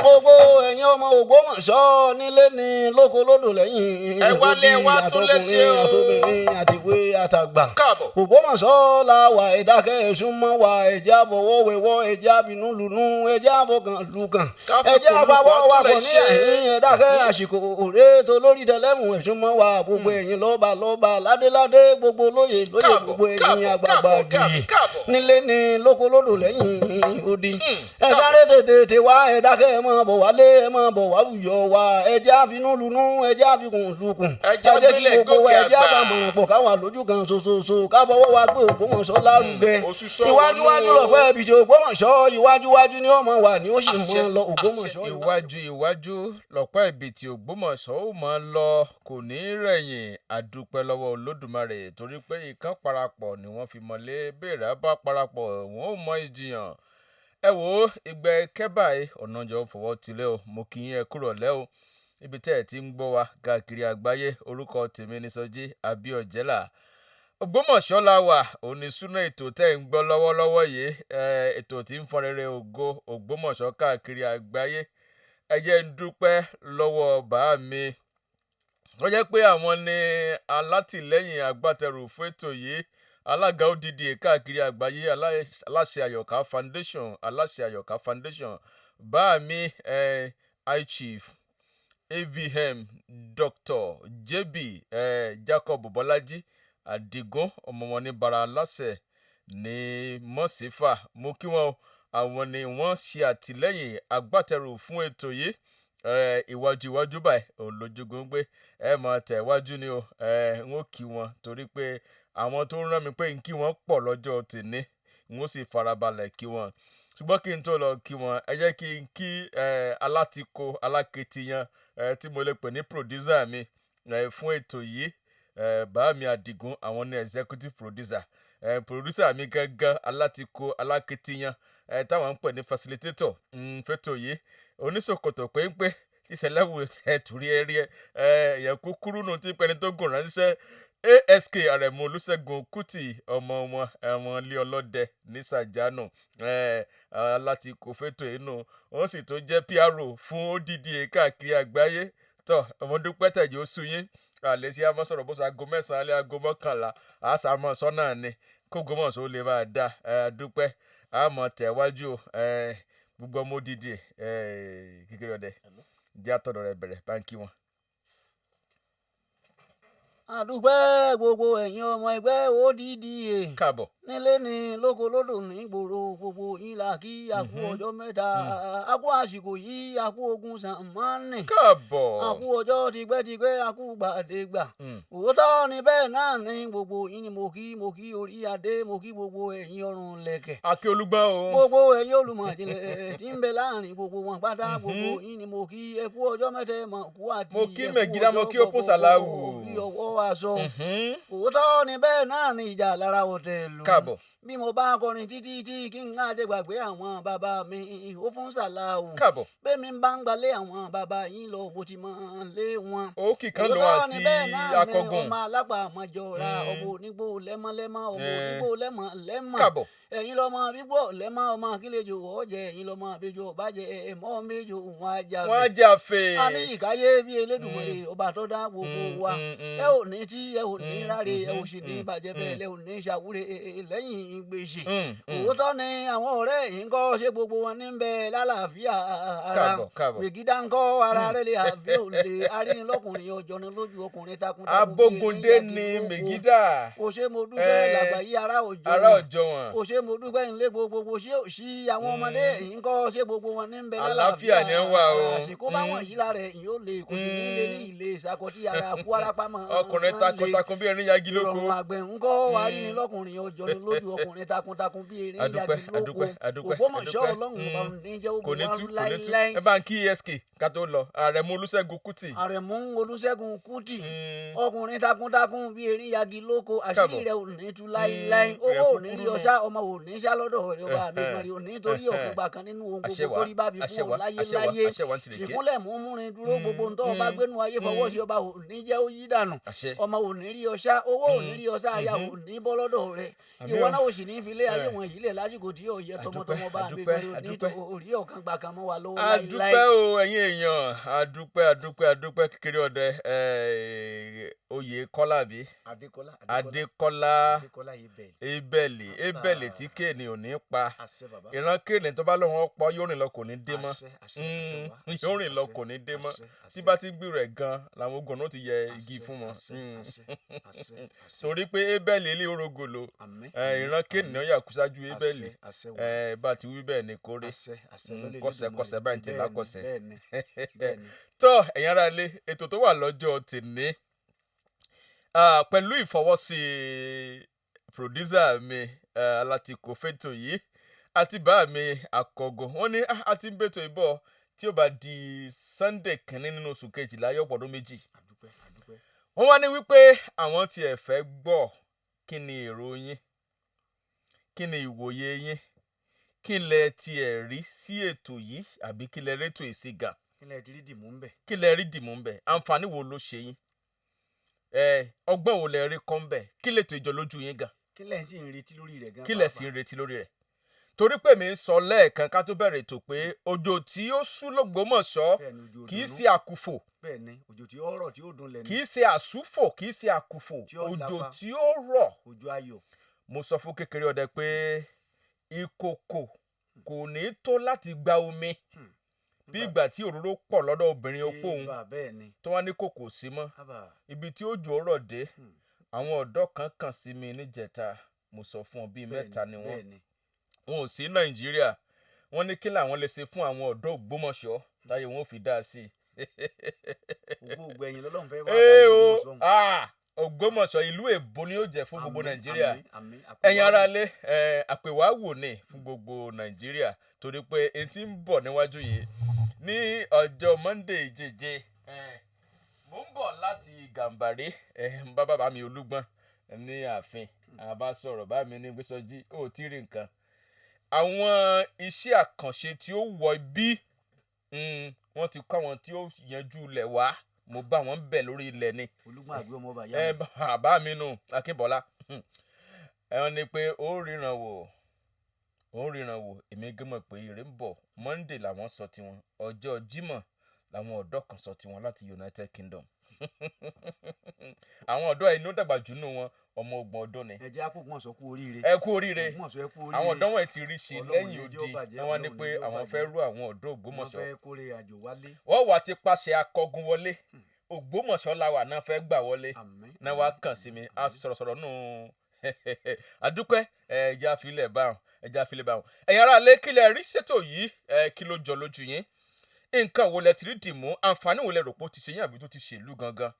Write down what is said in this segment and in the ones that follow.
Gbogbo ẹ̀yin ọmọ Ògbómọ̀ṣọ́ nílé ní lóko lódò lẹ́yìn Ẹ wálé wá tún lé ṣe o. àtobìnrin àtìwé àtàgbà. Káàbọ̀. Ògbómọ̀ṣọ́ la wà, ẹ̀dákẹ́ ẹ̀sùn mọ́ wa, ẹ̀jẹ̀ àfọwọ́wẹ́wọ́, ẹ̀jẹ̀ àfinúlùnú, ẹ̀jẹ̀ àfọkànlùkàn, Ká fi ẹ̀jẹ̀ kùlùkù àpapọ̀ wa tún lè pọ̀ ní ṣe. ẹ̀yìn ẹ̀dákẹ́ àsìkò òré tó lórí tẹlẹ́mù ẹ̀sùn mọ́ wa, gbogbo ẹ̀yin lọ́ba lọ́ba, ládéládé, gbogbo lóyè lóyè, Káàbọ̀, gbogbo ẹ̀yin káàbọ̀, àgbààgbà káàbọ̀, jùyè káàbọ̀. nílé ní lóko lódò lẹ́yìn odi. Ẹ sáré tètè tè wá, ẹ dákẹ́, ẹ máa bọ̀ wálé, ẹ máa bọ̀ wá wùyọ wa, ẹ jẹ́ àfinúlùnú, ẹ jẹ́ àfikùn lukùn, Ẹ jẹ́ ẹ jẹ́ kí gbélé gbogbo wa gòkè ẹ jẹ́ àgbà. àbàmọ̀ràn pọ̀ káwa lójú kan ṣoṣoṣo, ká fọwọ́ wa gbé Ògbómọ̀ṣọ́ lárugẹ. Òṣùṣọ́ Iwájú wọnú wájú o. lọ̀pẹ́ ibìjì Ògbómọ̀ṣọ́, iwájú wájú ni ó mọ̀ wà ní ó sì mọ̀ lọ Ògbómọ̀ṣọ́. Iwájú iwájú lọ̀pá ìbìtì Ògbómọ̀ṣọ́ ó máa lọ, kò ní í rẹ̀yìn. Àdúpẹ́ lọ́wọ́ Olódùmarè torí pé ìkan parapọ̀ ni wọ́n fi mọ̀lé béèrè bá parapọ̀ wọn ò mọ ìjìyàn. Ẹ wo ìgbẹ́ kẹ́bàá ọ̀nà jọ fọwọ́ tilẹ̀ o. Mo kì í ẹ kúrò lẹ́ o ibi tẹ́ ẹ ti ń gbọ́ wa káàkiri àgbáyé. Orúkọ tèmi ní Sọjí Abíọ́jẹ́là. Ògbómọ̀ṣọ́ la wà, òní súná ètò tẹ́ ń gbọ́ lọ́wọ́lọ́wọ́ yìí, ètò tí ń fọn rere ògo Ògbómọ̀ṣọ́ káàkiri àgbáyé. Ẹ jẹ́ ń dúpẹ́ lọ́wọ́ bàá mi wọ́n jẹ́ pé àwọn ni alátìlẹ́yìn agbátẹrù fún ètò yìí, alága ODDA káàkiri àgbáyé, aláṣẹ Àyọ̀ká Foundation, aláṣẹ Àyọ̀ká Foundation, bàá mi High Chief AVM Dr JB Jacob Bọ́lájí Àdìgún, ọmọ wọn ní bara aláṣẹ ní mọ́sífà. Mo kí wọn o. Àwọn ni wọ́n ṣe àtìlẹ́yìn agbátẹrù fún ètò yìí. Iwájú iwájú báyìí òun lójúgun gbé, ẹ mọ̀ tẹ̀ wájú ni o. N ó kí wọn torí pé àwọn tó ń rán mi pé n kí wọn pọ̀ lọ́jọ́ tèmi, n ó sì farabalẹ̀ kí wọn. Ṣùgbọ́n kí n tó lọ kí wọn, ẹ jẹ́ kí n kí alátìkó alákìtìyàn tí mo lè pè ní producer mi fún ètò yìí, bàámi Àdìgún. Àwọn ní executive producer, producer mi gangan, alátìkó alákìtìyàn, táwọn ń pè ní facilitator fẹ́tò yìí, oníṣòkòtò péńpé ìṣẹ̀lẹ̀wò ẹ̀tùrí ẹ̀rí ẹ̀ èèyàn kúkúrú nù tí pẹ́ni tó gùn ránṣẹ́, ASK Àrẹ̀mú Olúṣẹ́gun Kútì, ọmọ wọn ẹ̀wọ̀n ilé ọlọ́dẹ ní Sàjánù, láti kò fẹ́tò inú wọ́n sì tó jẹ́ PRO fún ODDA káàkiri àgbáyé. Tọ́ ọmọ dúpẹ́ tẹ̀jẹ́ ó sú yín àlẹ́ sí àmọ́ sọ̀rọ̀ bó ṣe aago 9 alẹ́, aago 11 àṣàmọ́ sọ́nà ni kógbómọ̀ṣọ́ lè bá a dá. Dúpẹ́, àmọ́ tẹ̀wájú o. Gbogbo ọmọ ODDA kékeré ọdẹ jẹ́ àtọ̀dọ̀ rẹ̀ bẹ̀rẹ̀ báńkì wọn. Àdúpẹ́ gbogbo ẹ̀yin ọmọ ẹgbẹ́ ODDA Káàbọ̀. nílé ní lóko lódò ní gbòòrò, gbogbo yín la kí. Àkú ọjọ́ mẹ́ta, àkú àsìkò yìí, àkú ogun sàmánì, Káàbọ̀. àkú ọjọ́ tipẹ́tipẹ́, àkú gbàdégbà. Òótọ́ ni bẹ́ẹ̀ náà ní gbogbo yín ni mo kí. Mo kí orí adé, mo kí gbogbo ẹ̀yin ọrùn lẹ̀kẹ̀, Akí olúgbọ́n o. gbogbo ẹ̀yin olùmọ̀jìnlẹ̀ tí ń bẹ láàrin gbogbo wọn pátá, gbogbo yín ni mo kí. Ẹ kú ọjọ́ mẹ́tẹ́ mọ̀ kú àti Mo kí ẹ kú Mẹ̀gídá, mo ọjọ́ kí Okun gbogbo Sàláwù. bí ọwọ́ aṣọ. Òótọ́ ni bẹ́ẹ̀ náà ni ìjà lára ọ̀tẹ̀ lù. Káàbọ̀. Bí mo bá kọrin títí tí kí n á jẹ gbàgbé àwọn bàbá mi ó fún Sàláwù. Káàbọ̀. Bẹ́ẹ̀ mi bá ń gbalé àwọn bàbá yín lọ, mo ti mọ̀ lé wọn. Òkì kan lò Òótọ́ àti ni bẹ́ẹ̀ náà ni akọgun. ọmọ alápàmọ́jọra, ọmọ onígbò lẹ́mọ́lẹ́mọ́, ọmọ onígbò lẹ́mọ́ lẹ́mọ́. Káàbọ̀. Ẹ̀yin lọ́mọ bíbọ̀ lẹ́mọ́, ọmọ akílejò ọ̀jẹ̀, ẹ̀yin lọ́mọ àbíjọ ọ̀bàjẹ́ ẹ̀mọ́ méjò wọn ajá. Wọ́n á jẹ́ àfẹ́. A ní ìkáyé bí Elédùmarè ọba tó dá gbogbo wa. Ẹ ò ní tí ẹ ò ní ráre, ẹ ò sì ní bàjẹ́, bẹ́ẹ̀ lẹ ò ní ṣàwúre lẹ́yìn gbèsè. Òótọ́ ni àwọn ọ̀rẹ́ yìí ń kọ́, ṣé gbogbo wọn ní bẹ lálàáfíà ara? Káàbọ̀, káàbọ̀. Mègídà ń kọ́, ara rẹ̀ lè àbí ò lè arínilọ́kùnrin ọjọ́ ni lójú ọkùnrin takuntakun bí Abógundé erin ni yagi lóko. Mègídà. O ṣé, mo dúpẹ́. Làgbà yí ara òjò Ará wọn. ọjọ́ wọn. O ṣé, mo dúpẹ́. Nílé gbogbo ṣé ò sí àwọn ọmọdé yìí ń kọ́, ṣé gbogbo wọn ní ń bẹ? Àlàáfíà ni ń wà o. Àsìkò bá wọn yìí lára ẹ̀yìn ó lè kò sì ní lè ní ilé ìsakọtí ara kú arápámọ́. Ọkùnrin takuntakun bí erin yagi lóko. Ìrọ̀rùn àgbẹ̀ ń kọ́, arínilọ́kùnrin ọjọ́ ni lójú ọkùnrin takuntakun bí erin Adúpẹ́, yagi lóko. adúpẹ́, adúpẹ́, Ògbómọ̀ṣọ́ adúpẹ́. Ọlọ́run ọba ní jẹ́ Kò ní ogun tú, wa kò ní tú. láíláí. Ẹ bá ń kí ESK. Ká tó lọ, Àrẹ̀mú Olúṣẹ́gun Kútì. Àrẹ̀mú Olúṣẹ́gun Kútì, ọkùnrin takuntakun bíi erin yagi lóko, àṣírí rẹ̀ ò ní tú láíláí. Rẹ̀ Owó ò ní kúkúrú rí nù. ọṣá, ọmọ ò ní ṣá lọ́dọ̀ rẹ̀, ọba mi gbọ̀n rí ò ní torí ọ̀kẹ́ gbà kan nínú ohun gbogbo Àṣẹwà, tó rí bá fi fún àṣẹwà, ọ láyé àṣẹwà, láyé. Àṣẹwà ń tirèké. Ṣìkúnlẹ̀ mú múrin dúró, gbogbo ń tọ́ ọba gbénu ayé fọwọ́ sí, ọba ò ní jẹ́ ó yí dànù. Àṣẹ. Ọmọ ò ní rí ọṣá, owó ò ní rí ọṣá, aya ò ní bọ́ lọ́dọ̀ rẹ̀. Àmín Ìwọ o. náà ò sì ní fi lé ayé Eh. wọn yìí lẹ̀ lásìkò tí yóò yẹ tọmọtọmọ, bá mi Àdúpẹ́, gbọ̀n rí ò ní àdúpẹ́. torí ọ̀kan gbà kan mọ́ wa lọ́wọ́ láíláí. Adúpẹ́ o, ẹ̀yin èèyàn, adúpẹ́, adúpẹ́, adúpẹ́. Kékeré ọdẹ, oyè kọ́lá àbí? Adékọ́lá. Adékọ́lá. Adékọ́lá Ibẹ̀. Ebẹ̀lì, ebẹ̀lì tí kéènì ò ní pa. Àṣẹ bàbá. Ìran kéènì tó bá lóun ọ̀pọ̀ yóò rìn lọ, kò ní dé mọ́. Àṣẹ, àṣẹ, àṣẹ wá, àṣẹ, Yóò rìn lọ, àṣẹ, kò ní dé mọ́. àṣẹ, Tí àṣẹ. bá ti ń gbìrò ẹ̀ gan làwọn ogun náà ti yẹ igi Àṣẹ, fún wọn. àṣẹ, àṣẹ, àṣẹ, àṣẹ. Torí pé ebẹ̀lì ilé orogolo, Àmín, àmín, ìran kéènì náà yà kú ṣáájú ebẹ̀lì. Àṣẹ, àṣẹ wá. Bá ti wí bẹ́ẹ̀ ni kórè. Àṣẹ, àṣẹ lọ́lẹ̀ Kọ́sẹ̀, Elédùmarè. kọ́sẹ̀ báyìí ti Bẹ́ẹ̀ni, lákọ̀sẹ̀. bẹ́ẹ̀ni, bẹ́ẹ̀ni. Tó ẹ̀yin ará ilé, ètò tó wà lọ́jọ́ tèmi, pẹ̀lú ìfọwọ́sí producer mi, Alátìkò fẹ́tò yìí, àti bá mi àkọ́gùn, wọ́n ní a ti ń bètò ìbọ̀, tí ó bá di Sunday kìíní nínú oṣù kejìlá yóò pọ̀dún 2. Àdúpẹ́, àdúpẹ́. Wọ́n wá ní wípé àwọn tiẹ̀ fẹ́ gbọ́ kí ni èrò yín, kí ni ìwòye yín, kí lẹ tiẹ̀ rí sí ètò yìí, àbí kí lẹ rétò èsì gan. Kí lẹ ti rí dìmú ń bẹ̀? Kí lẹ rí dìmú ń bẹ̀? Àǹfààní wo ló ṣe yín? Ọgbọ́n wo lẹ rí kọ́ ń bẹ̀? Kí lètò ìjọ lójú yín gan? Kí lẹ sì ń retí lórí rẹ̀ gan? Kí lẹ sì ń retí lórí rẹ̀? Torí pé mi ń sọ lẹ́ẹ̀kan ká tó bẹ̀rẹ̀ ètò pé òjò tí ó sú l'Ógbómọ̀ṣọ́ Bẹ́ẹ̀ni, òjò kì í ìdùnnú. ṣe àkùfò. Bẹ́ẹ̀ni, òjò tí ó rọ̀ tí ó dùn lẹ́nu. Kì í ṣe àsúfò, kì í ṣe àkùfò. Tí ó Òjò lapa. tí ó rọ̀. Òjò ayọ̀. Mo sọ fún kékeré ọdẹ pé ìkòkò kò ní tó láti gba omi bí ìgbà tí òróró pọ̀ lọ́dọ̀ obìnrin opó òun Ébà, bẹ́ẹ̀ni. tó wá ní kòkò sí mọ́. Ábà. Ibi tí òjò rọ̀ dé, àwọn ọ̀dọ́ kan kàn sí mi níjẹta, mo sọ fún ọ, bíi mẹ́ta ni wọ́n. Wọn ò sí Nàìjíríà. Wọ́n ní kí làwọn lè ṣe fún àwọn ọ̀dọ́ Ògbómọ̀ṣọ́ táyé wọn ò fi dá sí i. Ògo ògbẹ̀yìn lọ́lọ́run fẹ́ wá Ee bá o Ògbómọ̀ṣọ́ òun. Ògbómọ̀ṣọ́ ìlú èbó ni yóò jẹ́ fún gbogbo Àmín, Nàìjíríà. àmín, àmín, Ẹ̀yin àpèwá ará wò. ilé, àpèwá wò ní fún gbogbo Nàìjíríà, torí pé etí ń bọ̀ níwájú yìí ní ọjọ́ Monday jẹjẹ. Mo ń bọ̀ láti Gàmbàrí, ń bá bàbá mi Olúgbọ́n ní ààfin, àbá sọ̀rọ̀ bá mi ní Gbèsọ́jí, ó tí rí nǹkan. Àwọn iṣẹ́ àkànṣe tí ó wọ ibí, wọ́n ti kọ́ àwọn tí ó yanjú ilẹ̀ wá, mo bá wọn bẹ̀ lórí ilẹ̀ ni. Olúgbọ́n àgbẹ̀ ọmọ bàyá mi. Bàbá mi nù Akínbọ́lá, ẹ wọ́n ní pé ó ríran wò, ó ríran wò. Èmi gán mọ̀ pé ire ń bọ̀. Monday làwọn sọ tiwọn, ọjọ́ Jímọ̀ làwọn ọ̀dọ́ kan sọ tiwọn láti United Kingdom. Àwọn ọ̀dọ́ ẹni ó dàgbà jù nù wọn, ọmọ 30 ọdún ni. Ẹ jẹ́ àpò Ògbómọ̀ṣọ́ kú oríire. Ẹ kú oríire. Ògbómọ̀ṣọ́, ẹ kú oríire. Àwọn ọ̀dọ́ wọn ti rí ṣe Ọlọ́run lẹ́yìn ní odi. jẹ́ ó bàjẹ́, Wọ́n wá ní Ọlọ́run pé ní jẹ́ ó àwọn bàjẹ́. fẹ́ rú àwọn ọ̀dọ́ Ògbómọ̀ṣọ́. Wọ́n fẹ́ kórè àjò wálé. Wọ́n wá ti pàṣẹ akọgun wọlé, Ògbómọ̀ṣọ́ la wà náà fẹ́ gbà wọlé. Àmín, Náà wá àmín, kàn sí mi, àmín, a sọ̀rọ̀sọ̀rọ̀ nù. Àdúpẹ́, ẹja filẹ̀ báwọn, ẹja filẹ̀ báwọn. Ẹ̀yin ará ilé, kí lẹ rí ṣètò yìí? Kí ló jọ lójú yín? Nǹkan wo lẹ ti rí dìmú? Àǹfààní wo lẹ rò pé ó ti ṣe yín àbí tó ti ṣèlú gangan?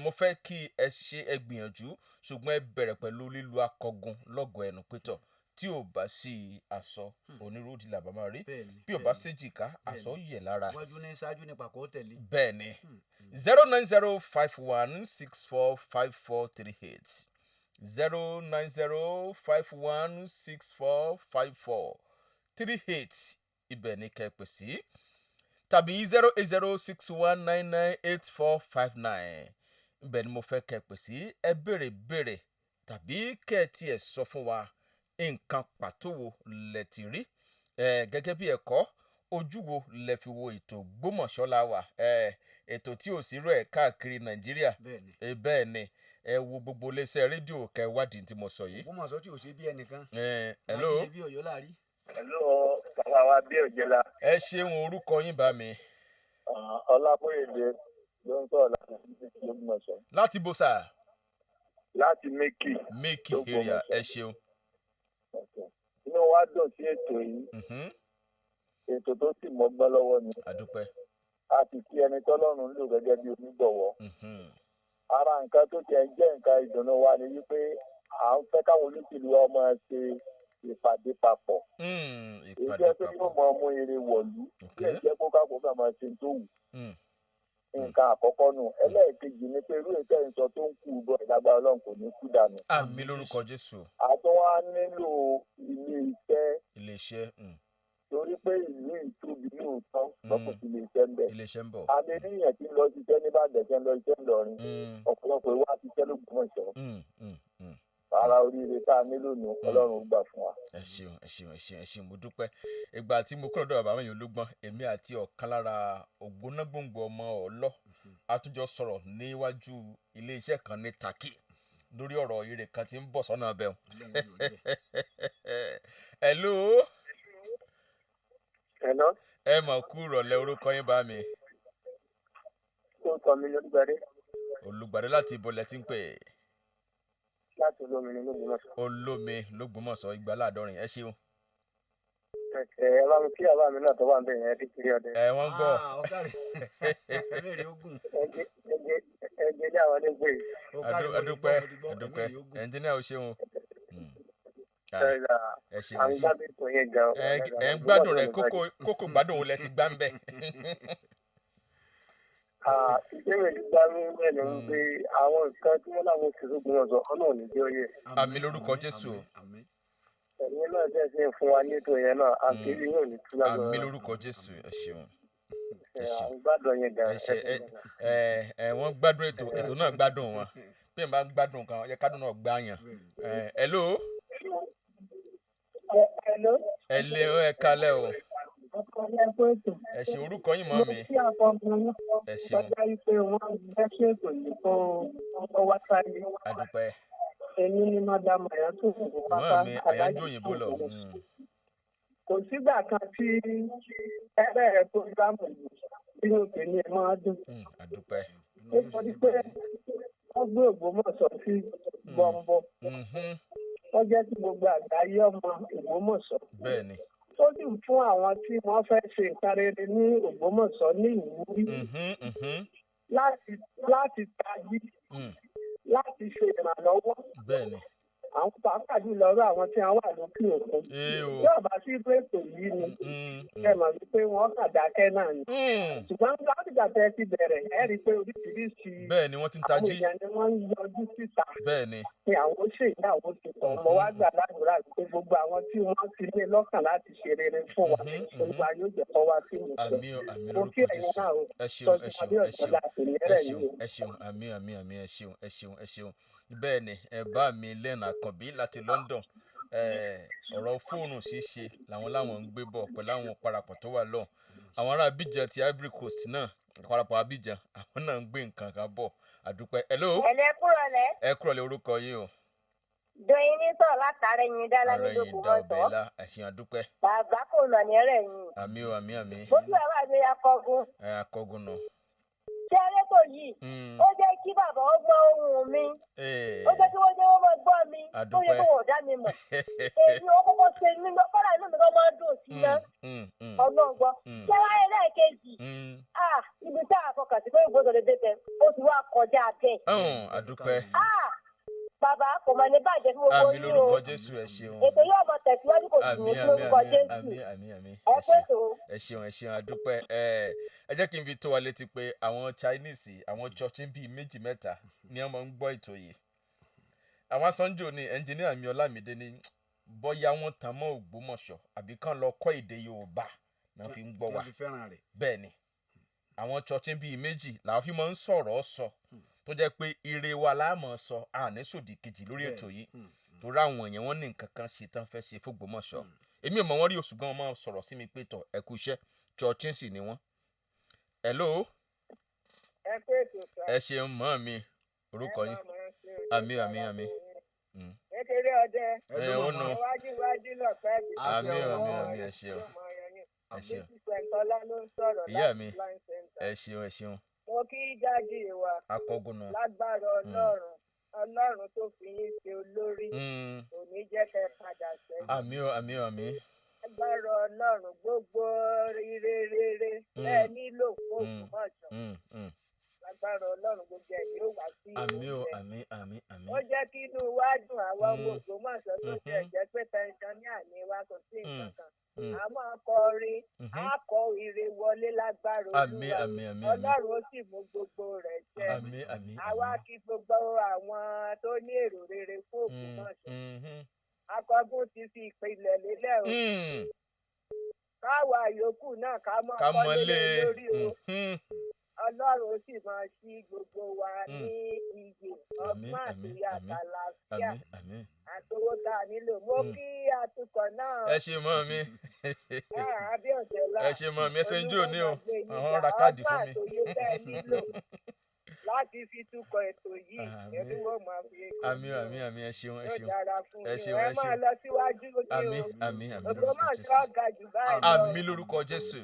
Mo fẹ́ kí ẹ ṣe, ẹ gbìyànjú, ṣùgbọ́n ẹ bẹ̀rẹ̀ pẹ̀lú lílu akọgun lọ́gọ̀ọ́ ẹnu pétọ̀, tí ò bá sí aṣọ onírúurú làbá máa rí, bí ò bá séjìká aṣọ yẹ̀ lára. Wájú ní ṣáájú ní pàkó tẹ̀lé. Bẹ́ẹ̀ ni, 09051645438, 09051645438, ibẹ̀ ni kẹ́ ẹ pè sí, tàbí 08061998459, ibẹ̀ ni mo fẹ́ kẹ́ ẹ pè sí. Ẹ béèrè béèrè tàbí kẹ́ ẹ tiẹ̀ sọ fún wa nǹkan pàtó wo lẹ ti rí gẹ́gẹ́ bí ẹ̀kọ́, ojú wo lẹ fi wo ètò Ògbómọ̀ṣọ́ la wà, ètò tí ò sí rẹ̀ káàkiri Nàìjíríà. Bẹ́ẹ̀ni. Bẹ́ẹ̀ ni, ẹ wo gbogbo iléeṣẹ́ rédíò kẹ́ wádìí tí mo sọ yìí. Ògbómọ̀ṣọ́ tí ò ṣe bí ẹnìkan. Hello. Máa ṣe bí Ọ̀yọ́ láàrí. Hello, bàbá wa bí òjẹlá. Ẹ ṣeun, orúkọ yín bá mi. Ọlábóyèdè ló ń sọ̀rọ̀ láti Ògbómọ̀ṣọ́. Láti bo sà? Láti Mékì. Mékì area, ẹ ṣeun. Inú wa dùn sí ètò yìí. Ètò tó sì mọ́gbọ́n lọ́wọ́ ni. Àdúpẹ́. A sì kí ẹni tọ́lọ́run lò gẹ́gẹ́ bí onígbọ̀wọ́. Ara nǹkan tó tiẹ̀ ń jẹ́ nǹkan ìdùnnú wa ni wípé à ń fẹ́ káwọn olóṣèlú wa máa ṣe ìpàdé papọ̀. Ìpàdé Èyí jẹ́ pé yóò papọ̀. máa mú ire wọ̀lú. Bí ẹ̀ jẹ́ kó káàkó kà máa ṣe tó wù. Nǹkan àkọ́kọ́ nù. Ẹlẹ́ẹ̀kejì ni pé irú ètò ìsọ tó ń kú bọ̀ ìlágbára Ọlọ́run kò ní kú dànù. Àmín lórúkọ Jésù. Àtúnwá nílò ilé iṣẹ́ Iléeṣẹ́. Torí pé ìlú ìtóbi lóòótọ́, ṣùgbọ́n kò sí ilé iṣẹ́ ń bẹ̀. Iléeṣẹ́ ń bọ̀. A lè rí èèyàn tí ń lọ ṣiṣẹ́ ní Ìbàdàn, tí ń lọ ṣiṣẹ́ ńlọrin, ọ̀pọ̀lọpọ̀ ìwà ṣiṣẹ́ l'Ógbómọ̀ṣọ́. Ara oríire tá a nílò nù, Ọlọ́run ó gbà fún wa. Ẹ ṣeun, ẹ ṣeun, ẹ ṣeun, ẹ ṣeun, mo dúpẹ́. Ìgbà tí mo kúrò lọ́dọ̀ bàbá mi Olúgbọ́n, èmi àti ọ̀kan lára ògbónágbòǹgbò ọmọ ọ̀lọ́ àtúnjọ sọ̀rọ̀ níwájú iléeṣẹ́ kan ní Takí lórí ọ̀rọ̀ ire kan tí ń bọ̀ sọ́nà ọbẹ̀. Hello. Hello. Ẹ mọ̀ kú ìrọ̀lẹ́, orúkọ yín bá mi? Orúkọ mi ni Olúgbadé. Olùgbàdé, láti ibo lẹ ti ń pè? Láti Olómi ní Ògbómọ̀ṣọ́. Olómi lÓgbómọ̀ṣọ́, 270, ẹ ṣeun. Ẹ bá mi kí àbá mi náà tó wà ń bẹ̀ yẹn, kékeré ọdẹ. Ẹ wọ́n ń gbọ́. Ọ̀kàrẹ̀, ẹ̀mí rẹ̀ ogun. Ẹgbẹ́ ní àwọn onígbè. Ọ̀kàrẹ̀, mo ti Adúpẹ́. gbọ́, mo ti gbọ́, Adúpẹ́. ẹ̀mí rẹ̀ ogun. Ẹnjìníà, ò ṣeun. Ẹ ṣeun, À ẹ ń ṣeun. gbádùn ètò yẹn gan. Ẹ ń gbádùn rẹ, kókó kókó gbádùn òun lẹ ti gbá ń bẹ. Ìbéèrè gbígbá mi bẹ́ẹ̀ ni wípé àwọn nǹkan tí wọ́n láwọn oṣù tó gbọ́n sọ ọ̀nà ò ní jẹ́ oyè. Àmín lórúkọ Jésù. Àmín. Ẹ̀yin náà jẹ́ sí fún wa ní ètò yẹn náà, àti yóò ní tú lágbára. Àmín lórúkọ Jésù, ẹ ṣeun, ẹ À ṣeun. ń gbádùn yẹn gan. Ẹ ṣe ẹ ẹ ẹ wọ́n gbádùn ètò, ètò náà gbádùn wọn. Bí ẹ bá ń gbádùn kan, yẹ kádùn náà gbá yàn. Ẹ hello. Hello. Ẹ lé ẹ kalẹ̀ o. Ọkọ ní ẹgbẹ́ ètò. Ẹ ṣe, orúkọ yín mọ́ Mo mi? kí àkọ́ ọmọ náà. Ẹ ṣeun. Kọjá wípé wọ́n fẹ́ ṣètò yìí kó ó wá sáyé. Adúpẹ́. Èmi ni Madam Àyàtò Òyìnbó Mọ́ pápá. mi Àyájọ́ Òyìnbó lọ. Kò sígbà kan tí ẹ bẹ̀rẹ̀ prógrámù yìí nínú tèmi ẹ̀ máa dùn. Adúpẹ́. Nítorí pé wọ́n gbé Ògbómọ̀ṣọ́ sí gbọ̀ngbọ̀. Wọ́n jẹ́ kí gbogbo àgbáyé ọmọ Ògbómọ̀ṣọ́. Bẹ́ẹ̀ ni. Ó sì ń fún àwọn tí wọ́n fẹ́ ṣe nǹkan rere ní Ògbómọ̀ṣọ́ ní ìwúrí láti tají, láti ṣe ìrànlọ́wọ́ Bẹ́ẹ̀ ni. àwọn, pàápàá jùlọ ọ̀rọ̀ àwọn tí wọ́n wà lókè òkun. Ee o. Tí ọba sí irú ètò yìí ni, ẹ mọ̀ wípé wọ́n kàn dákẹ́ náà ni. Ṣùgbọ́n látìgbà tẹ́ ẹ ti bẹ̀rẹ̀, ẹ rí i pé oríṣiríṣi Bẹ́ẹ̀ ni, wọ́n ti ń àwọn tají. èèyàn ni wọ́n ń yọjú síta Bẹ́ẹ̀ ni. pé àwọn ó ṣèyí, àwọn ó ṣe tọ̀. Mo wá gbà ládùúrà pé gbogbo àwọn tí wọ́n ti ní lọ́kàn láti ṣe rere fún wa, Olúwa yóò jẹ́ kó wá sí ìmúṣẹ. Àmín o, àmín Mo lórúkọ kí ẹ̀yin Jésù. náà o. Ẹ ṣeun, ẹ Tọ́jú ṣeun, adé ẹ ọ̀dọ́ ṣeun, láti ẹ nírẹ̀ ṣeun, yìí o. ẹ ṣeun, àmín, àmín, àmín, ẹ ṣeun, ẹ ṣeun, ẹ ṣeun. Bẹ́ẹ̀ ni, ẹ bá mi lẹ́nu Àkànbí láti London. Ọ̀rọ̀ fóònù ṣíṣe làwọn láwọn ń gbé bọ̀ pẹ̀lú àwọn parapọ̀ tó wà lọ́hùn. Àwọn ará Abidjan ti Ivory Coast náà, parapọ̀ Abidjan, àwọn náà ń gbé nǹkan kan bọ̀. Àdúpẹ́. Hello. Ẹ̀lẹ́ kúrọ̀lẹ́. Ẹ kúrọ̀lẹ́, orúkọ yín o? Doyin ní sọ̀rọ̀ látàrẹ yín dá Ààrẹ lámídò yìí kò dá mọ̀ ọbẹ̀ sọ. ilá, ẹ̀sìn àdúpẹ́. Bàbá kò nà ní rẹ̀ yín. Àmín o, àmín, àmín. Mo tún bàbá mi akọgun. Ẹ akọgun nù. Ṣé erétò yìí? Ó jẹ́ kí bàbá ó gbọ́ ohùn mi. Ó jẹ́ kí wọ́n jẹ́ wọ́n máa gbọ́ mi. Ó yẹ Àdúpẹ́. kó wọ́n dá mi mọ̀. Èmi ó kọ́kọ́ ṣe mí lọ, kọ́lá inú mi kan máa ń dùn sí ná. Ọlọ́run gbọ́. Ṣé wáyé lẹ́ẹ̀kejì? Ah, ibi tá a fọkàn sí pé ìgbésọ̀ lè dé bẹ̀, ó ti wá kọjá bẹ́ẹ̀. Ọ̀hún, àdúpẹ́. Ah, bàbá kò mọ̀ ní bàjẹ́ fún gbogbo Àmín yín o. lórúkọ Jésù, ẹ ṣeun. Ètò yóò mọ tẹ̀síwájú, kò sì ní Àmín, àmín, lórúkọ àmín, Jésù. àmín, àmín, àmín. Ẹ Ẹ pé ṣeun. tó. Ẹ ṣeun, ẹ ṣeun, àdúpẹ́. Ẹ jẹ́ kí n fi tó wa létí pé àwọn Chinese, àwọn church bíi méjì mẹ́ta ni wọ́n máa ń gbọ́ ètò yìí. Àwọn sanjo ni ẹnjìníà mi Ọlámídé ní bóyá wọ́n tan mọ́ Ògbómọ̀ṣọ́ àbí kán lọ kọ́ èdè Yorùbá náà fi ń gbọ́ Tí wa. wọ́n fi fẹ́ràn rẹ̀. Bẹ́ẹ̀ ni, àwọn church bíi méjì làwọn fi máa ń sọ̀rọ̀ sọ tó jẹ́ pé ire wa la máa sọ, àní sòdì kejì lórí ètò yìí, torí àwọn èèyàn wọn ní nǹkan kan ṣe tán fẹ́ ṣe f'Ògbómọ̀ṣọ́. Èmi ò mọ̀ wọ́n rí oṣù gan, máa sọ̀rọ̀ sí mi pé tọ̀ ẹ kú iṣẹ́, church sì ni wọ́n. Hello. Ẹ pé ètò sá. Ẹ ṣeun mọ́ mi, orúkọ yín? Àmín, àmín, àmín. Kékeré ọdẹ. Ẹ ó nu. Iwájú iwájú lọ̀pẹ́ bí. Àmín, àmín, àmín, ẹ ṣeun, ẹ ṣeun. Pẹ̀ntọ́lá ló ń sọ̀rọ̀ Ìyá láti mi, Flying Center. ẹ ṣeun, ẹ ṣeun. Mo kí jáde wa. Akọgun nù. Lágbára Ọlọ́run, Ọlọ́run tó fi yín ṣe olórí kò ní jẹ́ kẹ́ ẹ padà sẹ́yìn. Àmín o, àmín o, àmín. Lágbára Ọlọ́run, gbogbo ire rere bẹ́ẹ̀ nílò fún Ògbómọ̀ṣọ́. Lágbára Ọlọ́run, gbogbo ẹ̀ yóò wá sí Àmín o. ìmúṣẹ. Àmín, àmín, àmín. Ó jẹ́ kí inú wa dùn, àwọn ọmọ Ògbómọ̀ṣọ́ tó tiẹ̀ jẹ́ pé pẹnṣọ́níà ni wa, kò sí nǹkan kan. A máa kọrin, a kọ ire wọlé lágbára Àmín, Olúwa. àmín, àmín, àmín. Ọlọ́run ó sì mú gbogbo rẹ̀ ṣẹ. Àmín, àmín, Àwa àmín. kí gbogbo àwọn tó ní èrò rere fún Ògbómọ̀ṣọ́. Akọgun ti fi ìpìlẹ̀ lélẹ̀ o. Káwa yòókù náà ká mọ́ Ká kọ́lé mọ́lé. lé lórí o. Ọlọ́run ó sì máa ṣí gbogbo wa ní iyè, Àmín, ọgbọ́n àmín, àti àmín, àtàlàáfíà àmín, àmín. àtowó tá a nílò. Mo kí atukọ̀ náà. Ẹ ṣe mọ́ mi. Abíọ̀dẹ́lá. Ẹ ṣe mọ́ mi, ẹ ṣe ń jò ní o. Olúwa máa gbé yín Àwọn ga. ra káàdì fún Ọgbọ́n mi. àtòyé tẹ́ ẹ nílò láti fi tukọ̀ ètò yìí, Àmín. Olúwa máa fi Àmín, àmín, àmín. Ẹ ṣeun, ẹ yóò ṣeun. dára fún Ẹ yín. ṣeun, Ẹ ẹ máa ṣeun. lọ síwájú ní o. Àmín, àmín, àmín lórúkọ Ògbómọ̀ṣọ́ Jésù. ga jù báyìí lọ. Àmín lórúkọ Jésù.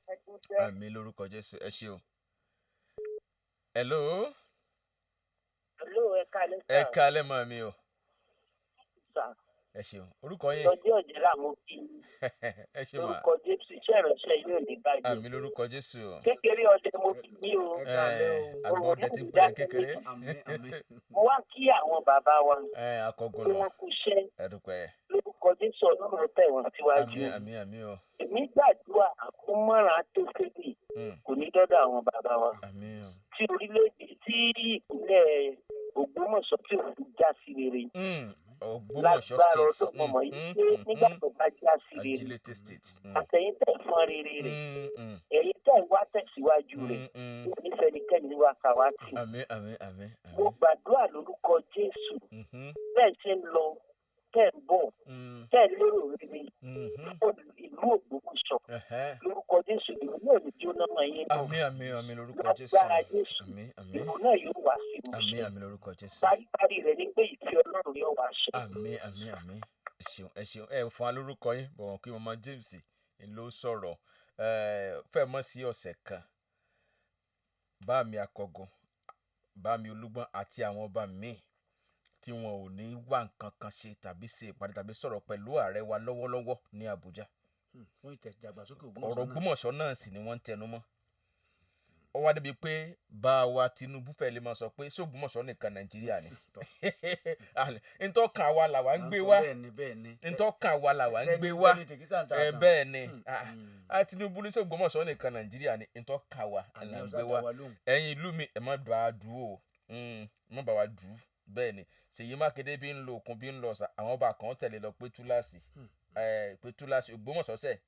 Ẹ kú iṣẹ́. Àmín lórúkọ Jésù. Ẹ ṣeun. Hello. Hello, ẹ káalẹ́ Ẹ sà. káalẹ́ mọ́ mi o. Sà. Ẹ ṣeun. Orúkọ yín. Lọ́jọ́ ọ̀jẹ̀ mo kí. Ẹ ṣe mà. Lórúkọ Jésù, iṣẹ́ ìránṣẹ́ yóò ní bàjẹ́. Àmín lórúkọ Jésù. Kékeré ọdẹ mo kí yín o. Ẹ káalẹ́ o. Àgbọ̀ ọdẹ ti pè é kékeré. Àmín, àmín. Mo wá kí àwọn bàbá wa Ẹ akọgun pé nù. wọ́n kú iṣẹ́. Ẹ dúpẹ́. Lórúkọ Jésù, Ọlọ́run tẹ̀ wọ́n síwájú. Àmín, àmín, àmín o. Èmi gbàdúrà àkómọ́ràn tó kébì kò ní dọ́dọ̀ àwọn bàbá wa. Àmín o. Tí orílẹ̀-èdè tí ìpínlẹ̀ Ògbómọ̀ṣọ́ tí ò fi já sí rere. Ògbómọ̀ṣọ́ Lágbára State. ọdún mọ̀mọ́ yìí pé nígbà tó bá já sí rere. Ajílété State. Àtẹ̀yìn tẹ̀ fọ́n rere rẹ̀. Ẹ̀yin tẹ̀ ń wá tẹ̀síwájú rẹ̀. Kò ní fẹ́nikẹ́ni wá kàwátì. Àmín, àmín, àmín, Mo àmín. gbàdúrà lórúkọ Jésù. Bẹ́ẹ̀ ṣe ń lọ, tẹ̀ ń bọ̀, tẹ̀ ń lérò rere fún ìlú Ògbómọ̀ṣọ́. Lórúkọ Jésù, ìlú náà ní jóná mọ́ yín náà. Àmín, àmín, àmín lórúkọ Jésù. Lágbára Jésù, Àmín, àmín. ìlú náà yóò wá sí Àmín, ìmúṣẹ. àmín lórúkọ Jésù. Paríparí rẹ̀ ni pé ìfẹ́ Ọlọ́run yóò wá ṣe. Àmín, àmín, àmín. Ẹ ṣeun, ẹ ṣeun. Ẹ fún wa lórúkọ yín, bọ̀wọ̀n kí Mama James ló sọ̀rọ̀. Fẹ́ mọ́ sí ọ̀sẹ̀ kan. Bá mi akọgun, bá mi olúgbọ́n àti àwọn ọba míì tí wọn ò ní wá nǹkan kan ṣe tàbí ṣe ìpàdé tàbí sọ̀rọ̀ pẹ̀lú ààrẹ wa lọ́wọ́lọ́wọ́ ní Àbújá. Fún ìtẹ̀dàgbàsókè Ọ̀rọ̀ Ògbómọ̀ṣọ́ náà. Ògbómọ̀ṣọ́ náà sì ni wọ́n ń tẹnu mọ́. Ó wá débi pé bá wa Tinubu fẹ́ lè máa sọ pé ṣé Ògbómọ̀ṣọ́ nìkan Nàìjíríà ni. Ntọ́kàn wa làwa ń gbé wá. Bẹ́ẹ̀ ni, bẹ́ẹ̀ ni. Ntọ́kàn wa làwa ń gbé wá. Tẹ́ni tèkítà ń ta Ẹ àtàn. bẹ́ẹ̀ ni. Tinubu ní ṣé Ògbómọ̀ṣọ́ nìkan Nàìjíríà ni, ntọ́kàn wa là ń gbé wá. Ẹ̀yin ìlú mi, ẹ má bá a dùn o. Má bá wa dùn. Bẹ́ẹ̀ ni. Ṣèyí Mákindé bí ń lo òkun bí ń lọ ọ̀sà, àwọn ọba kan tẹ̀lé lọ pé túláàsì. Pé túláàsì Ògbómọ̀ṣọ́ sẹ̀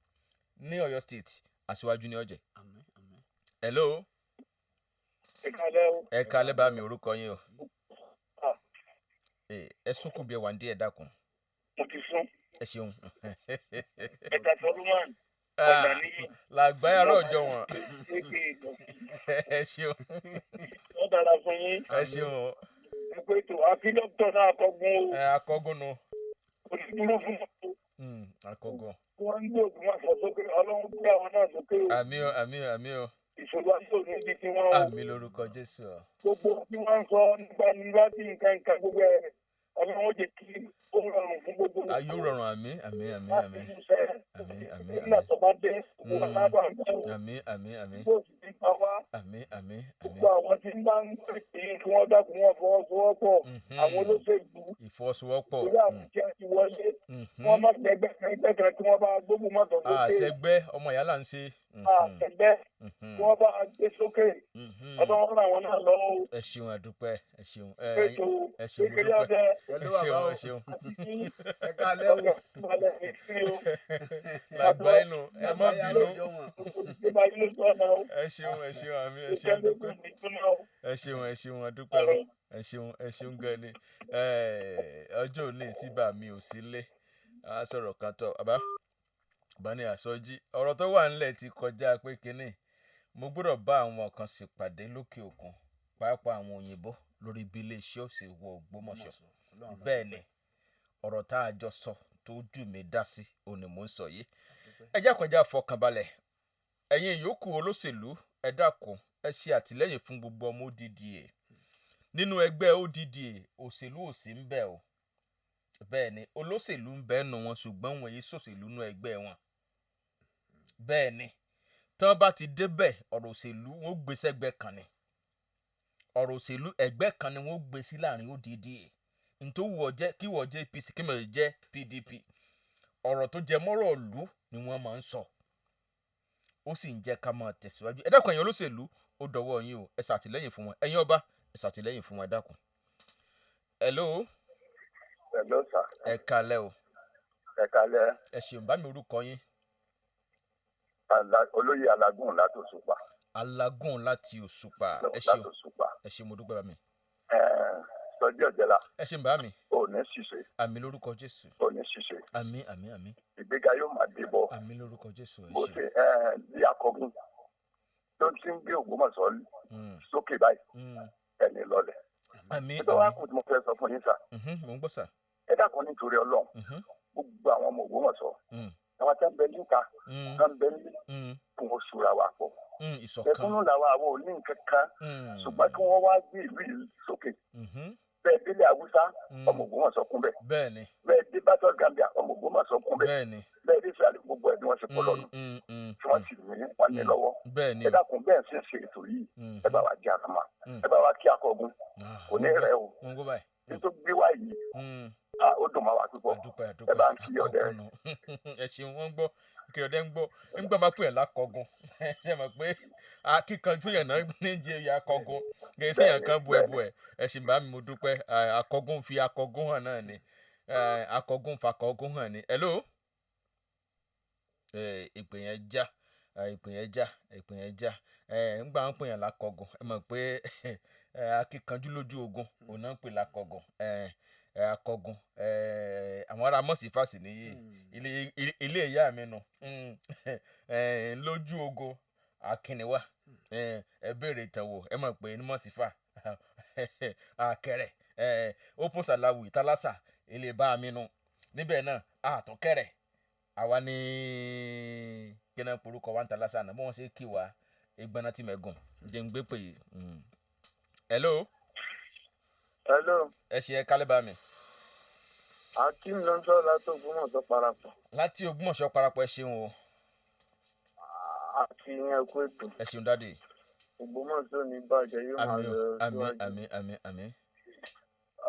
ní Ọ̀yọ́ State, aṣíwájú ní ọ̀jẹ̀. Àmín, àmín. Hello. Ẹ káalẹ́ o. Ẹ káalẹ́ bá mi, orúkọ yín o. Ẹ sunkún bí ẹ wà ní díẹ̀, dákun. Mo ti sún. Ẹ ṣeun. Ẹ̀ka Solomon ọ̀nà níyì. Làgbáyà rọ̀jò wọn. Ẹ ṣeun. Wọ́n dára fún yín. Ẹ ṣeun o. Ẹ pé tó àfi dókítà náà akọgun o. Ẹ akọgun nu. Kò ní dúró fún wọn. Akọgun. Wọ́n ń gbé Ògbómọ̀ṣọ́ sókè, Ọlọ́run gbé àwọn náà sókè o. Àmín o, àmín o, àmín o. Ìṣòro ayé ò ní di tiwọn o. Àmín lórúkọ Jésù o. Gbogbo tí wọ́n ń sọ nípa yunifásitì nǹkan nǹkan gbogbo ẹ̀, Ọlọ́run ó jẹ́ kí ó rọrùn fún gbogbo. Ayé ó rọrùn, àmín, àmín, àmín, àmín. Àmín, àmín, Nígbà tó bá dé, gbogbo àmín. aláàbà ń bẹ̀rù. Àmín, àmín, àmín. Bó sì ti pa wá. Àmín, àmín, àmín. Gbogbo àwọn tí ń bá ń pè é kí wọ́n dákun wọn fọwọ́sowọ́pọ̀. Àwọn olóṣèlú. Ìfọwọ́sowọ́pọ̀. Torí àwọn tí a ti wọlé. Wọ́n má gbẹgbẹ́ kan ẹgbẹ́ kan kí wọ́n bá gbógun mọ́tò sókè. Àṣẹgbẹ́ ọmọ ìyá là ń ṣe. Àṣẹgbẹ́ kí wọ́n bá gbé sókè. Ọlọ́run ràn wọ́n náà lọ́wọ́. Ẹ ṣeun, àdúpẹ́, ẹ ṣeun. Ètò Ẹ ṣeun, mo kékeré dúpẹ́. ọdẹ. Ẹ ṣeun, ẹ ṣeun. Ẹ káalẹ́ o. Làgbà inú, ẹ má bínú. Ẹ ṣeun, ẹ ṣeun, àmín, ẹ ṣeun, àdúpẹ́. Ẹ ṣeun, ẹ ṣeun, àdúpẹ́ o. Ẹ ṣeun, ẹ ṣeun gan ni. Ọjọ́ òní tí bá mi ò sí lé, a sọ̀rọ̀ kan tọ̀, bàbá. Bá ní àsọjí, ọ̀rọ̀ tó wà nílẹ̀ ti kọjá pé kínní. Mo gbọ́dọ̀ bá àwọn kan ṣèpàdé lókè òkun, pàápàá àwọn òyìnbó lórí bí iléeṣẹ́ ó ṣe wọ Ògbómọ̀ṣọ́. Bẹ́ẹ̀ ni, ọ̀rọ̀ tá a jọ sọ tó jù mí dá sí, òun ni mò ń sọ yìí. Ẹ jẹ́ kọjá fọkànbalẹ̀. Ẹ̀yin ìyókù olóṣèlú, ẹ dákun, ẹ ṣe àtìlẹ́yìn fún gbogbo ọmọ ODDA. Nínú ẹgbẹ́ ODDA, òṣèlú ò sí ń bẹ̀ o. Bẹ́ẹ̀ ni, olóṣèlú ń bẹ nù wọn, ṣùgbọ́n wọn yìí ṣòṣèlú nú ẹgbẹ́ wọn. Bẹ́ẹ̀ ni, tí wọ́n bá ti débẹ̀, ọ̀rọ̀ òṣèlú wọn ó gbé sẹ́gbẹ́ kan ni. Ọ̀rọ̀ òṣèlú ẹgbẹ́ kan ni wọ́n ó gbé sí láàrin ODDA. Ntó wù ọ́ jẹ́ kí wọ́n jẹ́ APC, kí mọ̀ jẹ́ PDP. Ọ̀rọ̀ tó jẹ mọ́rọ̀ ìlú ni wọ́n máa ń sọ, ó sì ń jẹ́ ká máa tẹ̀síwájú. Ẹ dákun, ẹ̀yin olóṣèlú, ó dọwọ́ yín o, ẹ ṣàtìlẹ́yìn fún wọn. Ẹ̀yin ọba, ẹ ṣàtìlẹ́yìn fún wọn, ẹ dákun. Hello. Hello sir. Ẹ kalẹ́ o. Ẹ kalẹ́. Ẹ ṣeun, bá mi orúkọ yín. Olóyè Alágùn láti Òṣùpá. Alágùn láti Òṣùpá, ẹ ṣeun. Láti Òṣùpá. Ẹ ṣeun, mo dúpẹ́, bá mi. Sọjí Ọ̀jẹ̀lá. Ẹ ṣeun, bá mi. Ò ní ṣìṣe. Àmín lórúkọ Jésù. Ò ní ṣìṣe. Àmín, àmín, àmín. Ìgbéga yóò máa dé bọ̀. Àmín lórúkọ Jésù, ẹ Bó ṣeun. ṣe bí akọgun tó ti ń gbé Ògbómọ̀ṣọ́ sókè báyìí, ẹni lọlẹ̀. Àmín. Nítorí wàá Àmín. kù tí mo fẹ́ sọ fún yín sà. Mò ń gbọ́ sà. Ẹ dákun, nítorí Ọlọ́run, gbogbo àwọn ọmọ Ògbómọ̀ṣọ́, àwọn tó ń bẹ níta, tó ń bẹ ní, kí wọ́n ṣura wa pọ̀. Ìṣọ̀kan. Ẹkúnnú làwọn, àwọn ò ní nǹkan kan, ṣùgbọ́n kí wọ́n wá gbé ìlú yìí sókè. Bẹ́ẹ̀ délé Haúsá, ọmọ Ògbómọ̀ṣọ́ kún bẹ́ẹ̀. bẹ́ẹ̀ ni Bẹ́ẹ̀ dé bàtọ́ Gambia, ọmọ Ògbómọ̀ṣọ́ kún bẹ́ẹ̀. bẹ́ẹ̀ ni Bẹ́ẹ̀ dé Israẹli, gbogbo ẹ̀ bí wọ́n ṣe pọ̀ lọ́nu, tí wọ́n sì ní wọ́n ní lọ́wọ́. bẹ́ẹ̀ ni Ẹ dákun, bẹ́ẹ̀ sì ń ṣe ètò yìí, ẹ bá wa jẹ́ àràmà, ẹ bá wa kí akọgun, kò ní rẹ̀ o. Mo ń gbọ́ báyìí. Nítorí gbé wá yìí, ó dùn mọ́ wa púpọ̀. Àdúpẹ́, Ẹ àdúpẹ́. bá ń kí ọdẹ. Akọgun nù. Ẹ ṣeun, wọ́n ń gbọ́ ìkìlọ̀ ọdẹ ń gbọ́ nígbà máa pè é lákọ̀ọ́gun. Ṣe mọ̀ pé akíkanjú yẹn náà ní jẹ́ ìyá akọgun, kì í ṣe èèyàn kan bu ẹbu ẹ̀. Ẹ sì bá mi, mo dúpẹ́. Akọgun fi akọgun hàn náà ni. Akọgun fakọgun hàn ni. Hello. Ìpè yẹn já, ìpè yẹn já, ìpè yẹn já. Ńgbà ń pè yẹn lákọ̀ọ́gun, ẹ mọ̀ pé akíkanjú lójú ogun òun náà ń pè lákọ̀ọ́gun. Akọgun, àwọn ará mọ̀sífàsì nìyí, ilé ìyá mi nù. Lójú ogun akínníwá, ẹ béèrè ìtàn wò, ẹ mọ̀ pé ní mọ̀sífà akẹrẹ open salawu ìtálásà ilé bá mi nù níbẹ̀ náà, àtọ̀kẹ́rẹ̀ àwa ní kíná porúkọ wa ń talásà náà bí wọ́n ṣe kí wa ìgbọ́nà tí mẹ́gùn jẹ́ ń gbé pè yìí. Hello. Hello. Ẹ ṣe, ẹ kálẹ̀ bá mi. Akeem ló ń sọ̀rọ̀ láti Ògbómọ̀ṣọ́ parapọ̀. Láti Ògbómọ̀ṣọ́ parapọ̀, ẹ ṣeun o. Àti ìyẹn kú ètò. Ẹ ṣeun, daddy. Ògbómọ̀ṣọ́ ní bàjẹ́, yóò máa Àmín o. lọ Àmín. síwájú. Àmín, àmín, àmín.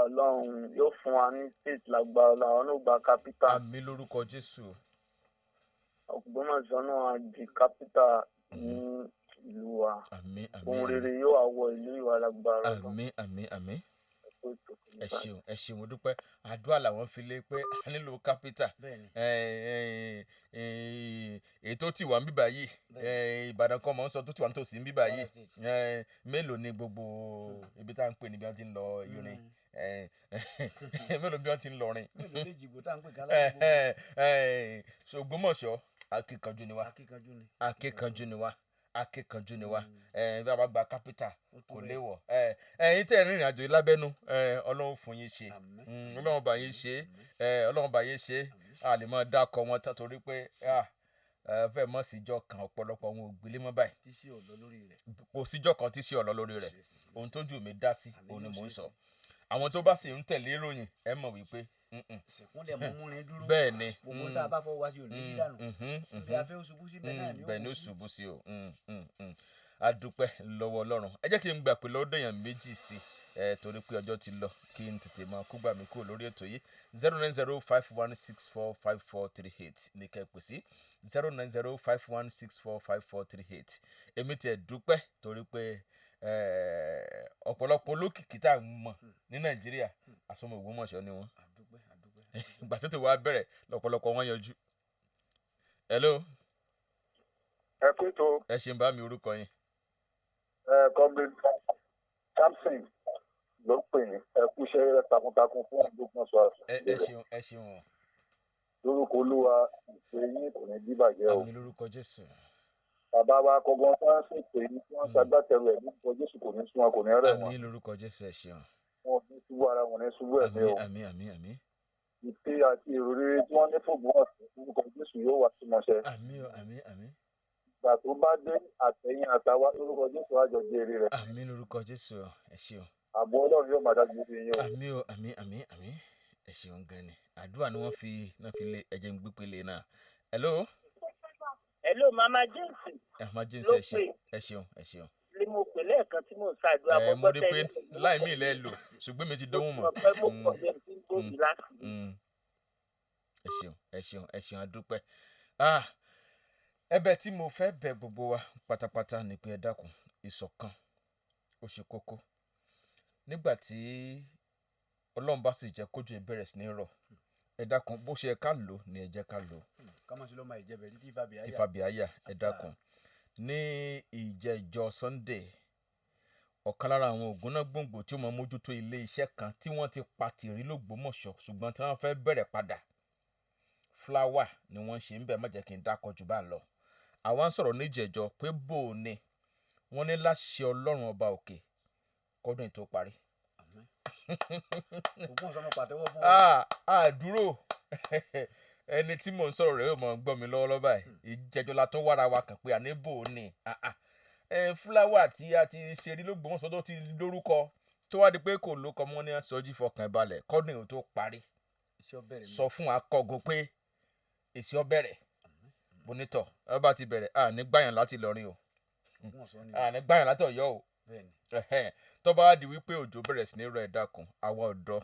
Ọlọ́run yóò fún wa ní state lágbára Ọlọ́run, àwọn náà gba capital. Àmín lórúkọ Jésù. Ògbómọ̀ṣọ́ náà á di capital ní ìlú wa. Àmín, àmín. Ohun Àmín. rere yóò wá wọ ìlú ìwà lágbára Ọlọ́run. Àmín, àmín, àmín. Ẹ kú ètò, kò ní Ẹ bàjẹ́. ṣeun, ẹ ṣeun, mo dúpẹ́. Àdúrà làwọn fi lé pé a nílò capital. Èyí tó ti wà ń bíbà yìí, Ìbàdàn kan mọ̀ ń sọ tó ti wà nítòsí ń bíbà yìí. Kwara State. Mélòó ni gbogbo ibi tá à ń pè níbi wọ́n ti ń lọ irin? Mélòó bí wọ́n ti ń lọ rin? Mélòó lè jìgbó tá à ń pè ká ládùúgbò? So Ògbómọ̀ṣọ́, akíkanjú ni wá. Akíkanjú ni. Akíkanjú ni wá, akíkanjú ni wá. Bí a bá gba capital, Ó tó kò bẹ́ẹ̀. léwọ̀. Ẹ̀yin tẹ́ ẹ̀ rìnrìn àjò yìí lábẹ́nú, Ọlọ́run fún yín ṣe. Àmín. Ọlọ́run bá yín ṣe, Ọlọ́run bá yín ṣe. A lè máa dákọ̀ wọn tán torí pé fẹ́ mọ̀ síjọ́ kan, ọ̀pọ̀lọpọ̀ wọn ò gbélé mọ́ báyìí. Tí sí ọ̀lọ́ lórí rẹ̀. Kò síjọ́ kan tí sí ọ̀lọ́ lórí rẹ̀. Ohun tójú mi dá sí Àní òun ni yóò mò ń ṣeé sọ. ṣe. Àwọn tó bá sì ń tẹ̀lé ìròyìn, ẹ mọ̀ wípé Ìsìnkúnlẹ̀ mú múrin dúró. Bẹ́ẹ̀ ni. Gbogbo tá a bá fọwọ́ wá sí, ò ní yí dànù. Bí a fẹ́ ó ṣubú sí, bẹ́ẹ̀ náà ni ó Bẹ́ẹ̀ ni kú ó sí. ṣubú sí o. A dúpẹ́ lọ́wọ́ Ọlọ́run. Ẹ jẹ́ kí n gbà pé lọ́dọ̀ èèyàn méjì sí ẹ, torí pé ọjọ́ ti lọ, kí n tètè máa kúgbà mí kúrò lórí ètò yìí. 09051645438 ní kẹ́ ẹ pè sí, 09051645438. Èmi tiẹ̀ dúpẹ́ torí pé ọ̀pọ̀lọpọ̀ olókìkí tá à ń mọ̀ ní Nàìjíríà, àsọmọ Ògbómọ̀ṣọ́ ni wọ́n. Àdúpẹ́, àdúpẹ́. Ìgbà tó ti wá bẹ̀rẹ̀ lọ́pọ̀lọpọ̀ wọn yọjú. Hello. Ẹ kú ètò. Ẹ ṣeun bá mi, orúkọ yín. Ẹ Comrade Samson ló pè yín. Ẹ kú iṣẹ́ takuntakun fún Ògbómọ̀ṣọ́. Ẹ ṣeun, ẹ ṣeun o. Lórúkọ Olúwa, ìpè yín kò ní díbàjẹ́ o. Àmín lórúkọ Jésù. Bàbá wa kọgbọn tí wọ́n ṣètò yìí, tí wọ́n ṣagbátẹrù ẹ̀, lórúkọ Jésù, kò ní sún wọn, kò ní rẹ̀ wọ́n. Àmín lórúkọ Jésù, ẹ ṣeun. Wọn ò ní ṣubú ara wọn, ní ṣubú ẹ̀mí Àmín. o. Àmín, àmín, àmín. Ìpè àti èrò rere tí wọ́n ní fògbómọ̀ṣọ́, lórúkọ Jésù, yóò wá sí mọ́ṣẹ́. Àmín o, àmín, àmín. Ìgbà tó bá dé, àtẹ̀yìn àtàwa, lórúkọ Jésù, àjọ jèrè rẹ̀. Àmín lórúkọ Jésù, ẹ ṣeun. Ààbò Ọlọ́run yóò máa dájú lórí yín o. Àmín o, àmín, àmín, àmín, ẹ ṣeun gan ni. Àdúrà ni wọ́n fi náà fi lé ẹ̀jẹ̀ ń gbípele náà. Hello. Hello, Mama James. Ẹ má James. Ló Ẹ ṣeun. pè. Ẹ ṣeun, ẹ ṣeun. Ni mo pè lẹ́ẹ̀kan tí mò ń ṣàdúrà. Ẹ mo mo gbọ́ rí pé tẹ́lẹ̀. láì mí ilẹ̀ lò, ṣùgbọ́n mi ti dóhùn mọ̀. Mo pẹ́, mo pọ̀ bẹ́ẹ̀ tí ń gbòmí láti. Ẹ ṣeun, ẹ ṣeun, ẹ ṣeun, adúpẹ́. Ah, ẹ̀bẹ̀ tí mo fẹ́ bẹ̀ gbogbo wa pátápátá ni pé ẹ dákun, ìṣọ̀kan ó ṣe kókó. Nígbà tí Ọlọ́run bá sì jẹ́ kójú ìbẹ̀rẹ̀ sí ní rọ̀, ẹ dákun, bó ṣe yẹ ká lò ni ẹ jẹ́ ká lò. Kámọ́sí ló máa ìjẹ́bẹ̀rí tí fàbíyá. Tí fàbíyá, ẹ dákun. Ní ìjẹ́jọ́ Sunday, ọ̀kan lára àwọn ògúnná gbòǹgbò tí ó máa mójútó ilé iṣẹ́ kan tí wọ́n ti pa tìrí l'Ógbómọ̀ṣọ́ ṣùgbọ́n tí wọ́n fẹ́ bẹ̀rẹ̀ padà, fúláwà ni wọ́n ṣe ń bẹ̀, má jẹ́ kí n dákọ̀ jù bá ń lọ. Àwa ń sọ̀rọ̀ níjẹ̀jọ́ pé bò ó ni wọ́n ní láṣẹ Ọlọ́run ọba òkè kọ́dún tó parí. Àdúró ẹni tí mò ń sọ̀rọ̀ rẹ̀ yóò mọ̀ ń gbọ́ mi lọ́wọ́lọ́wọ́ báyìí. Ìjẹ́jọ́ la tún wára wa kàn pé àní bò ó ni fúláwà tí a ti ṣe rí l'Ógbómọ̀ṣọ́ tó ti lórúkọ tó wá di pé kò lóko mọ́ ní Sọjí fọkàn balẹ̀ kọ́dún tó parí. Sọ fún akọgun pé èsì ọbẹ̀rẹ̀ bonitọ̀ ẹ bá ti bẹ̀rẹ̀ à ní gbàyàn láti Ìlọrin o, à ní gbàyàn láti Ọ̀yọ́ o. Tó bá di wípé òjò bẹ̀rẹ̀ sí ní rọ̀, ẹ dákun, àwa ọ̀dọ́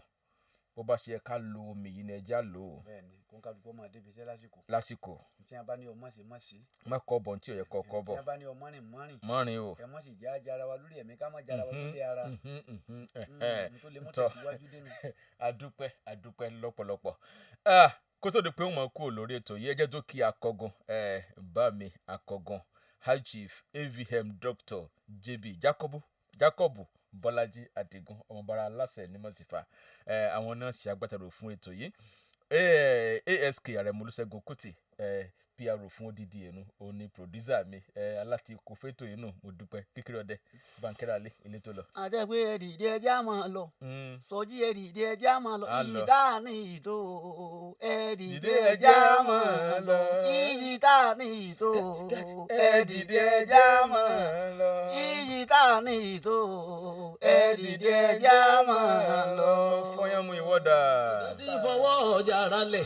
bó bá ṣe yẹ ká lo omi yìí ni ẹja lò ó. Bẹ́ẹ̀ni, kó ń kálukú máa débi iṣẹ́ lásìkò. Lásìkò. Tí a bá ní ọmọ ṣe má ṣe. Má kọ́ bọ̀ tí ò yẹ kọ́ kọ́ bọ̀. Tí a bá ní ọmọ rìn mọ́ rìn. Mọ́ rìn o. Ẹ má sì jẹ́ ajara wa lórí ẹ̀mí, ká má jara wa lórí ara. Tó lè mú tẹ̀síwájú dénú. Adúpẹ́, adúpẹ́ lọ́pọ̀lọpọ̀. Kó tó di pé wọ́n kú lórí ètò yìí, ẹ jẹ́ tó kí akọgun bá mi akọgun High Chief AVM Dr. JB Jacob Bọ́lájí Adigun, ọmọbara aláṣẹ ní mọ̀sífà, àwọn náà ṣe agbátẹrù fún ètò yìí. ASK Àrẹ̀mú Olúṣẹ́gun Kútì, PRO fún odidi ẹnu, òun ni pòdúsà mi aláti kò fẹ́tò yìí nù. Mo dúpẹ́ kékeré ọdẹ bankẹ́rẹ́ alẹ́ ilé tó lọ. Àjẹpé ẹ̀dìdì ẹjẹ́ á máa lọ, Sọjí ẹ̀dìdì ẹjẹ́ á máa lọ, iyì tá a ní ìtò ẹ̀dìdì ẹjẹ́ á máa lọ, iyì tá a ní ìtò ẹ̀dìdì ẹjẹ́ á máa lọ, iyì tá a ní ìtò ẹ̀dìdì ẹjẹ́ á máa lọ. Fọyánmu ìwọ́dà. Ti fọwọ́ ọjà ara lẹ̀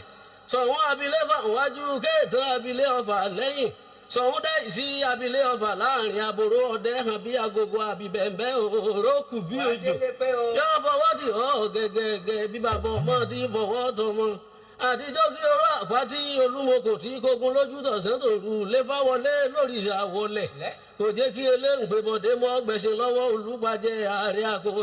sọ̀wọ́n abilé fà wájú kéètò abilé ọ̀fà lẹ́yìn sọ̀wọ́n dá sí abilé ọ̀fà láàrin àbòrò ọ̀dẹ hàn bí agogo àbíbẹ̀ǹbẹ̀ òrókù bí òjò yóò fọwọ́ tì ọ́ gẹ́gẹ́gẹ́ bí bàbá ọmọ ti fọwọ́ tọmọ àtijọ́ kí oró àpáti olúmọkò tí kógun lójú tọ̀sán tòru lè fáwọlé lórí ìṣàwọlẹ̀ kò jẹ́ kí eléǹgbé bọ̀dé mọ́ gbẹ̀sìn lọ́wọ́ olùpàjẹ́ ààrẹ àkókò.